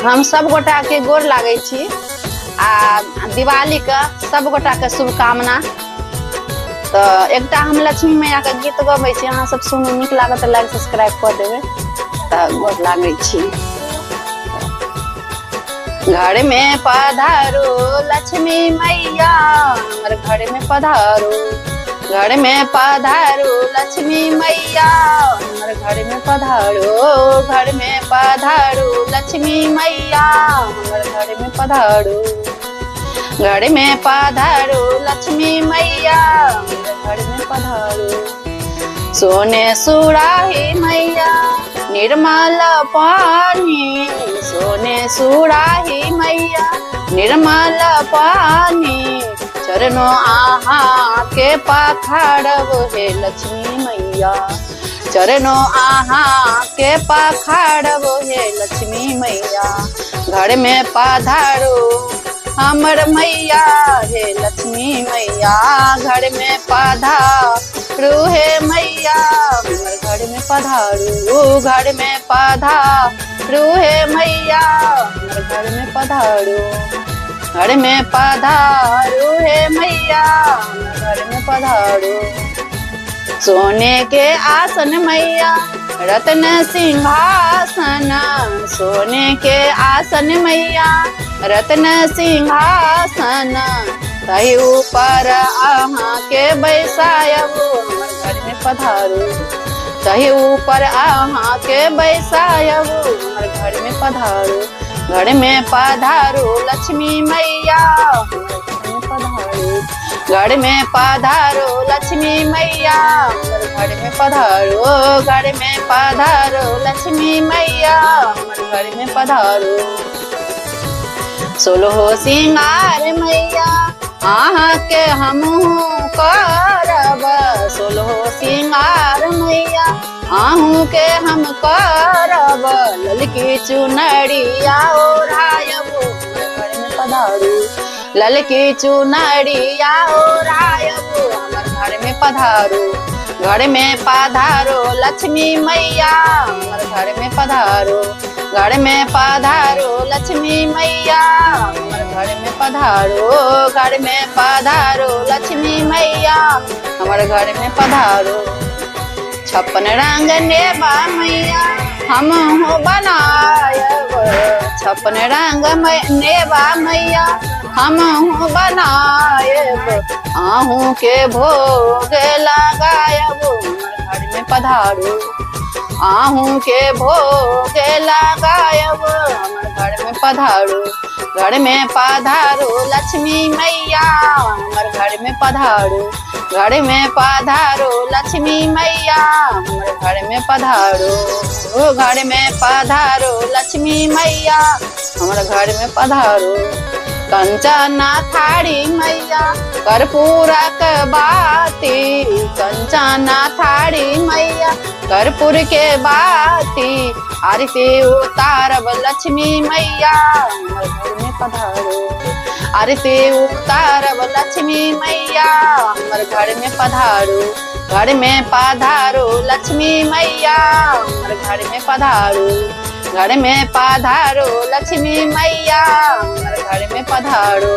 हम सब गोटा के गोर लागै छी आ दिवाली के सब गोटा के शुभकामना। तऽ एकटा हम लक्ष्मी मैया के गीत गबै छी, अहाँ सब सुनू, नीक लागत तऽ लाइक सब्सक्राइब कऽ देबै। तऽ गोर लागै छी। घर में पधारो लक्ष्मी मैया, हमर घर में पधारो। घर में पधारो लक्ष्मी मैया, हमर घर में पधारो। घर में पधारो लक्ष्मी मैया, हमर घर में पधारो। घर में पधारो लक्ष्मी मैया, हमर घर में पधारो। सोने सुराही मैया निर्मल पानी, सोने सुराही मैया निर्मल पानी, चरणों आहा के पखाड़ब हे लक्ष्मी मैया, चरणों आहा के पखाड़ब हे लक्ष्मी मैया। घर में पधारो हमर मैया हे लक्ष्मी मैया, घर में पधारू हे मैया, हमर घर में पधारू। घर में पधारू हे मैया, हमर घर में पधारू। घर में पधारू हे मैया, हमर घर में पधारू। सोने के आसन मैया रत्न सिंहासन, सोने के आसन मैया रत्न सिंहासन, तही ऊपर अहाँ के बैसायब हमर घर में पधारू। तही ऊपर अहाँ के बैसायब हमर घर में पधारू। घर में पधारू लक्ष्मी मैया, हमर घर में पधारू। घर में पधारो लक्ष्मी मैया, हमर घर में पधारो। घर में पधारो लक्ष्मी मैया, हमर घर में पधारो। सोलहो सिंगार मैया अहाँ के हमहूँ करब, सोलहो सिंगार मैया अहूँ के हम करब, ललकी चुनरिया ओढ़ायब हमर घर में पधारू। ललकी चुनरिया ओढ़ायब हमर घर में पधारू। घर में पधारो लक्ष्मी मैया, हमर घर में पधारो। घर में पधारो लक्ष्मी मैया, हमर घर में पधारो। घर में पधारो लक्ष्मी मैया, हमर घर में पधारो। छप्पन रंग नेबा मैया हम हो बनायब, छप्पन रंग नेबा मैया हम हो बनायब, अहूँ के भोग लगायब हमर घर में पधारू। अहूँ के भोग लगायब हमर घर में पधारू। घर में पधारू लक्ष्मी मैया, हमर घर में पधारू। घर में पधारो लक्ष्मी मैया, हमर घर में पधारो। घर में पधारो लक्ष्मी मैया, हमर घर में पधारो। कंचना थारी मैया कर्पूरक बाती, कंचना थारी मैया कर्पूर के बाती, आरती उतारब लक्ष्मी मैया, हमर घर में पधारो। आरती उतारब लक्ष्मी मैया, हमर घर में पधारो। घर में पधारो लक्ष्मी मैया, हमर घर में पधारो। घर में पधारो लक्ष्मी मैया, हमर घर में पधारो।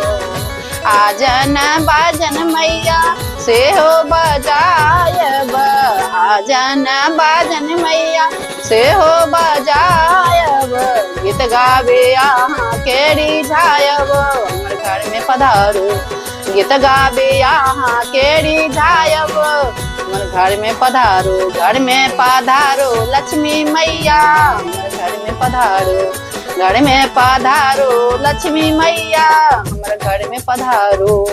आजन बाजन मैया सेहो बजायब, आजन बाजन मैया सेहो बजायब, गीत गावे अहाँ के रिझायब हमर घर में पधारू। गीत गावे अहाँ के रिझायब हमर घर में पधारू। घर में पधारो लक्ष्मी मैया, हमर घर में पधारो। घर में पधारो लक्ष्मी मैया, हमर घर में पधारो।